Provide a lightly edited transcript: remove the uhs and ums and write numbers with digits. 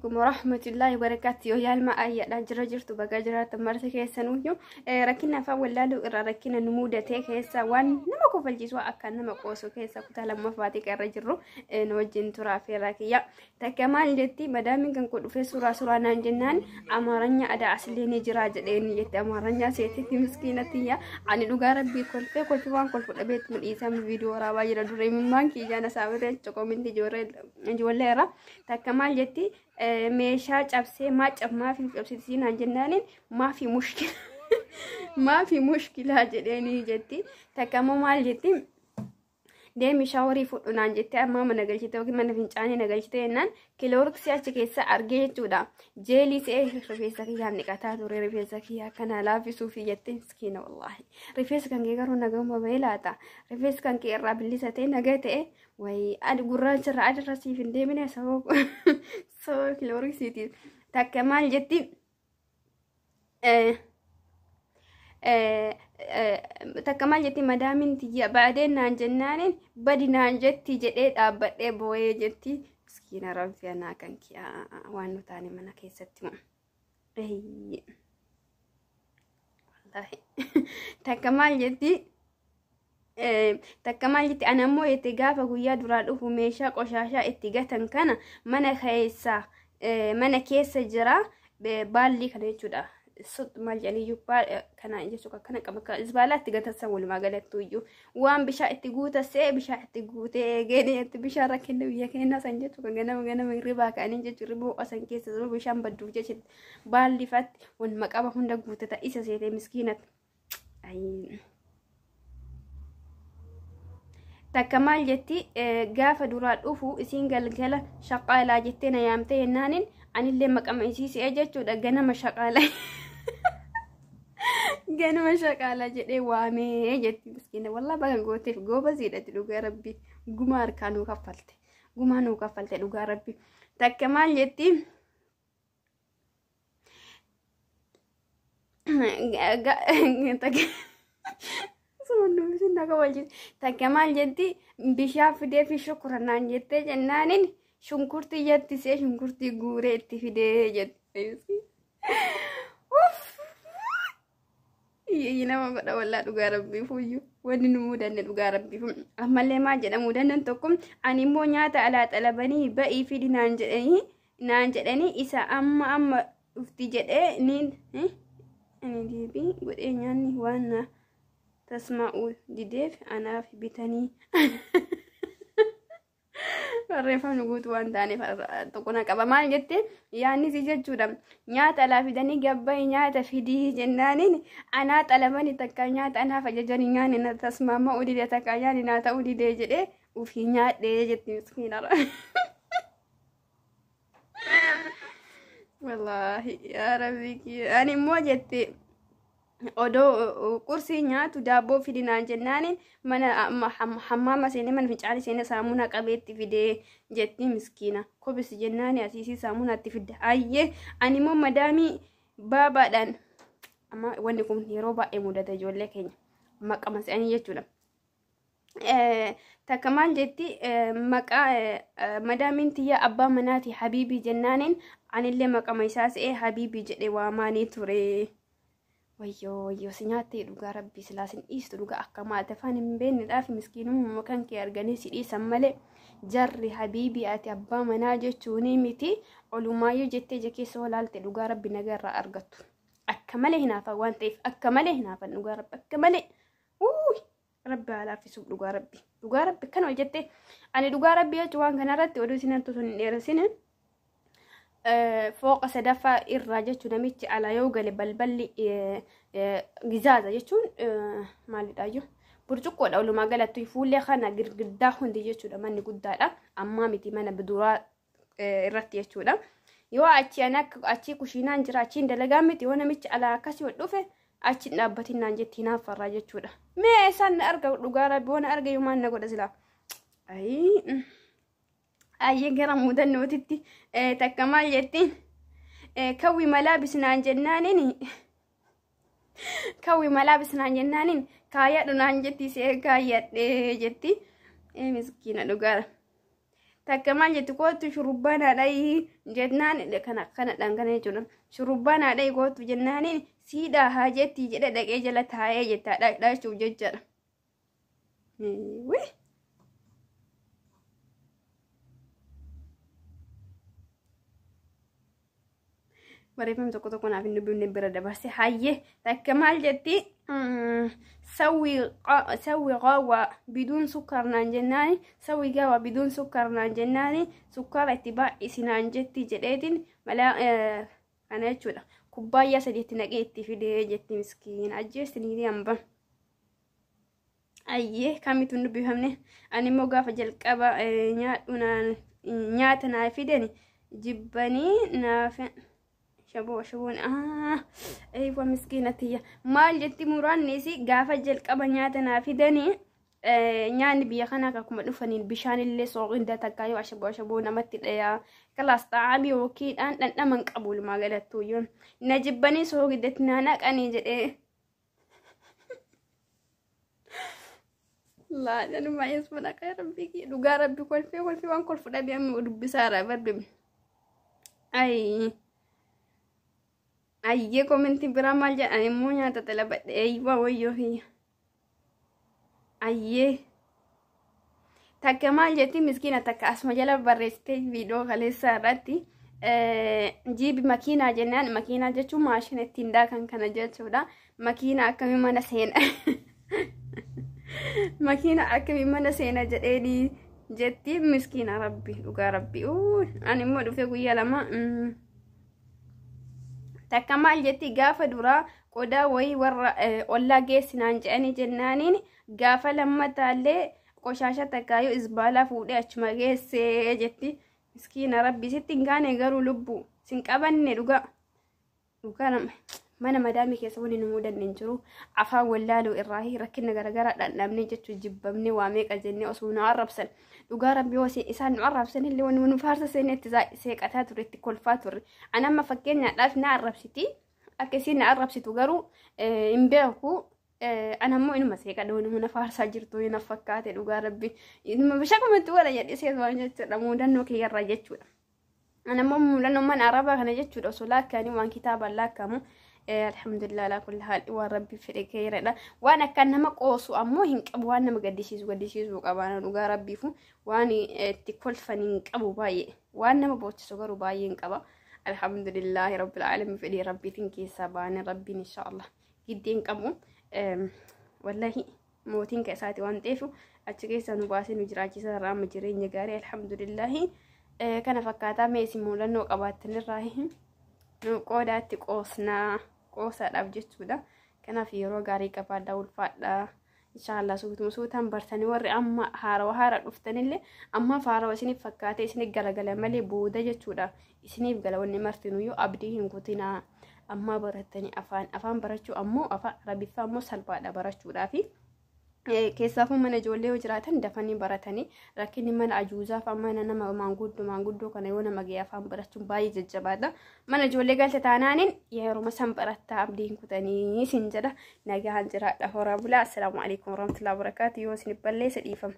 Alaikum warahmatullahi wabarakatuh. Yoo yaalma ayyaadha jira jirtu baga jiraatan marti keessanuyyuu rakkina afaan wallaaluu irraa rakkina nu mudatee keessa waan nama kofalchiisu akka nama qoosu keessa kutaa lammaffaati irra jirru nu wajjin turaa feeraa kiyya. Takka maal jetti madaamiin kan koo dhufee suuraa suuraa naan jennaan amaaranya adaa asillee ni jira jedheen jette amaaranya seetitti miskiinatiyya. Ani dhugaa rabbii kolfee kolfee waan kolfu dhabeetti mudhiisaan viidiyoo waraabaa jira duree mimmaan kiyyaan asaabate coqominti ijoollee irra. Takka maal jetti meeshaa cabsee maa maafi cabsiti naan jennaaniin maafi mushkila maafi mushkilaa jedheenii jetti. Takka immoo maal jetti deemi shaaworii fudhu naan jettee ammaa mana galchite yookiin mana fincaanii na galchite jennaan kilooriksii achi keessa argee jechuudha. Jeelii se'ee rifeensa kiyyaan dhiqataa ture rifeensa kiyyaa kana laaffisuufi jette miskiina wallaahi. Rifeensi kan kee garuu nagama bahee laata. Rifeensi kan kee irraa bilisa ta'e nagaa ta'e wayii adi gurraacha irraa adirra siif hin deemine sababa kilooriksiitiif. Takka maal jetti takka maal jetti madaamiin tiyya baadeen naan jennaaniin badi naan jetti jedhee dhaabbadhee boo'ee jetti. Miskiina rabbi anaa kan kiyya waan nu taane mana keessatti moo. Wallaahi. Takka maal jetti takka maal jetti ana immoo jette gaafa guyyaa duraa dhufu meeshaa qoshaashaa itti gatan kana mana keessa mana keessa jira baalli kana jechuudha. Maal jedhaniyyuu kana jechuudha kana qaba isbaalaa itti gatan san walumaa galattu iyyuu waan bishaan itti guutasee bishaan itti guutee eegeen itti bishaan rakkinna biyya keenyaa san jechuudha ganama ganama hirribaa ka'anii jechuudha hirribaa ho'a keessa jiru bishaan badduuf jecha baalli fatti walumaa qaba hunda guutata isa seetee miskiinatti. Takka maal jetti gaafa duraa dhufu isiin galgala shaqaalaa jettee na yaamtee jennaaniin anillee maqama isii si'ee jechuudha ganama shaqaalaa. Ganama shaqaalaa jedhee waamee jetti miskiina wallaa baga gooteef goobaziidhati dhugaa rabbi gumaa harkaa nuu kaffalte gumaa nuu kaffalte dhugaa rabbi. Takka maal jetti takka maal jetti bishaan fidee fi shukura naan jettee jennaaniin shunkurtii jettisee shunkurtii guuree itti fidee jette. Iyyi nama godha wallaa dhugaa rabbii fuyyuu wanni nu mudanne dhugaa rabbii ammallee maal jedha mudannan tokko ani immoo nyaata alaa xalabanii ba'ii fidi naan jedhanii isa amma amma dhufti jedhee niin ani deebii godhee nyaanni waan na tasmaa'uu dideef anaaf bitanii barreeffamni guutuu waan taaneef tokko na qaba maal jette yaannis jechuudha nyaata alaa fidanii gabbaa'e nyaata fidii jennaaniin anaa xalabanii takka nyaata anaaf ajajanii nyaanni na tasmaama'uu dide takka nyaanni naa ta'uu dide jedhee ufii nyaadhee jetti miskiinarra. Wallaahi yaa rabbi ani immoo jette odoo qursii nyaatu daabboo fidinaan jennaaniin mana hammaama seenee mana fincaanii seenee saamunaa qabeetti fidee jetti miskiina kobisi jennaani asiisii saamunaatti fidde ayyee ani immoo madaamii baabaadhaan amma wanni kun yeroo baay'ee mudata ijoollee keenya maqama se'anii jechuudha. Takka maal jetti maqaa madaamiin tiyya abbaa manaati habiibii jennaaniin anillee maqama isaa se'ee habiibii jedhee waamaanii ture. Wayyoo wayyoo si nyaattee dhugaa rabbii silaa sin dhiistu dhugaa akka maal afaan hin beeknedhaaf miskiinummaa kan kee arganii si dhiisan malee jarri habiibii ati abbaa manaa jechuun miti olumaayyuu jettee ija keessa walaalte dhugaa rabbi nagaa irraa argattu. Akka malee hinaafan waan ta'eef akka malee hinaafan dhugaa rabbi akka malee rabbi haa laaffisuuf dhugaa rabbi dhugaa rabbi kan ol jettee ani dhugaa rabbi jechuun waan kanarratti oduu isin hantu sun hin dheeressine. Fooqa sadaffaa irraa jechuun namichi alaa yoo gale balballi gizaaza jechuun maalidhaayyuu burcuqqoodha walumaa galatti fuullee kana girgiddaa hundi jechuudha manni guddaadha ammaa miti mana duraa irratti jechuudha. Yoo achi ana achi kushiinaan jira achiin dalagaa miti yoo namichi alaa akkasii ol dhufe achiin dhaabbatiin naan jetti hinaaffarraa jechuudha. Mee isaan na arga dhugaa rabbi waan arga yoo maal na godha silaa. Ayii. Ayyee gara mudannootitti takka maal jetti kawwi malaabis naan jennaaniin kawwi malaabis naan jennaaniin kaayyadhu naan jetti see kaayyadhee jetti miskiina dhugaadha. Takka maal jetti kootu shurubbaa naa dhayi jennaan kana kana dhangana jechuudha. Shurubbaa naa dhayi kootu jennaaniin siidhaa haa jetti jedhe dhaqee jala taa'ee jetta dhachuuf jechaadha. Wii. Barreeffamni tokko tokko naaf hin dubbifne bira dabarse. Hayyee, takka maal jetti? Sawwi qaawwaa biduun sukkaar naan jennaani, sawwi gaawaa biduun sukkaar naan jennaani, sukkaara itti baay'isinaan jetti jedheetiin malaa kana jechuudha. Kubbaayyaa sadiitti naqee itti fidee jetti miskiin ajjeessinii hamba. Ayyee, kamitu hin dubbifamne. Ani immoo gaafa jalqaba nyaadhu naan nyaata naa fidani jibbanii naaf shaboo shaboon eeyywa miskiina tiyya. Maal jetti muraannis? Gaafa jalqaba nyaata naa fidanii, nyaanni biyya kanaa akkuma dhufaniin bishaan illee sooqinda takkaa yoo ashaboo ashaboo namatti dhayaa kalaas xaa'amii yookiidhaan dhandhama hin qabu. Walumaa galattuuyyuu na jibbanii sooqiddatti naa naqanii jedhee. Laa jedhuma yesuun akka rabbii dhugaa rabbi kolfee kolfee waan kolfu dhabee amma dubbisaara barbi. Ayi. Ayyee, komentii biraa maal jedhan immoo? Nyaata xalabadhe eeyyuu wayyoo kiyya. Ayyee. Takka maal jetti miskiina? Takka asuma jala barreessitee viidiyoo kaleessaa irratti jiibi makiinaa jennaan, makiinaa jechuun maashina ittiin daakan kana jechuudha. Makiina akkamii mana seena? Makiina akkamii mana seena jedheeni jetti miskiina rabbi dhugaa rabbi. Ani immoo dhufee guyyaa 2. Takka maal jetti? Gaafa duraa qodaa wayii warra ollaa geessinaan jedhanii jennaaniin, gaafa lammataallee qoshaasha takkaayyuu isbaalaa fuudhee achuma geessee jetti. Miskiina rabbi sitti hin kaane garuu lubbuu sin qabanne dhugaa. Dhugaa nama mana madaamii keessa wani nu mudanne hin jiru. Afaan wallaaluu irraa rakkina garaagaraa dhandhamne jechuun jibbamne waa meeqa jennee osoo nu arrabsan. Dhugaa rabbi yoo isaan nu arrabsan illee wani nu faarsa seenne itti seeqataa turre, itti kolfaa turre. Ani amma fakkeenyaadhaaf na arrabsiti. Akka isiin na arrabsitu garuu hin beeku. Ana immoo inuma seeqadha, wani na faarsaa jirtu na fakkaate dhugaa rabbi. Inuma bishakumatti wala jedhisee waan jechuudha mudannoo kiyyarraa jechuudha. Ana immoo mudannoo mana arabaa kana jechuudha osoo laakkaanii waan kitaabaan laakkamu. Alhamdulillah alaa kulli haal, waan rabbi fedhe keeredha. Waan akka nama qoosu ammoo hin qabu, waan nama gaddisiisu gaddisiisuu qaba dhugaa rabbiifu, waan itti kolfan hin qabu baay'ee. Waan nama boochisu garuu baay'ee hin qaba. Alhamdulillahi rabbil alamin, fedhii rabbiitiin keessaa baane, rabbiin inshaallah giddee hin qabu. Wallahi mootiin isaati waan ta'eef achi keessa nu baasee nu jiraachisa irraa amma jireenya gaarii alhamdulillahi. Kana fakkaataa mee isin mudannoo qabaattanirraa nu qoodaatti qoosnaa qoosaadhaaf jechuudha. Kanaaf yeroo gaarii qabaadhaa, ulfaadhaa. Inshaallah suutuma suutaan bartanii warri amma haarawa haara dhuftanillee ammaaf haarawa isiniif fakkaatee isiniif galagala malee booda jechuudha. Isiniif gala wanni martinuyyuu, abdii hin kutinaa. Ammaa barattanii afaan barachuu ammoo afaan arabiffaa ammoo salphaadha barachuudhaafi. Keessaafuu mana ijoollee yoo jiraatan dafanii baratanii, rakkinni mana ajuuzaa fi mana nama maanguddoo kana yoo nama ga'e afaan barachuun baay'ee jajjabaadha. Mana ijoollee galte taanaaniin yeroo san barattaa, abdii hin kutanii isin jedha. Nagaan jiraadha, horaa bulaa. Assalaamu alaikum warahmatullahi wabarakaatu. Yoo isin balleessa dhiifama.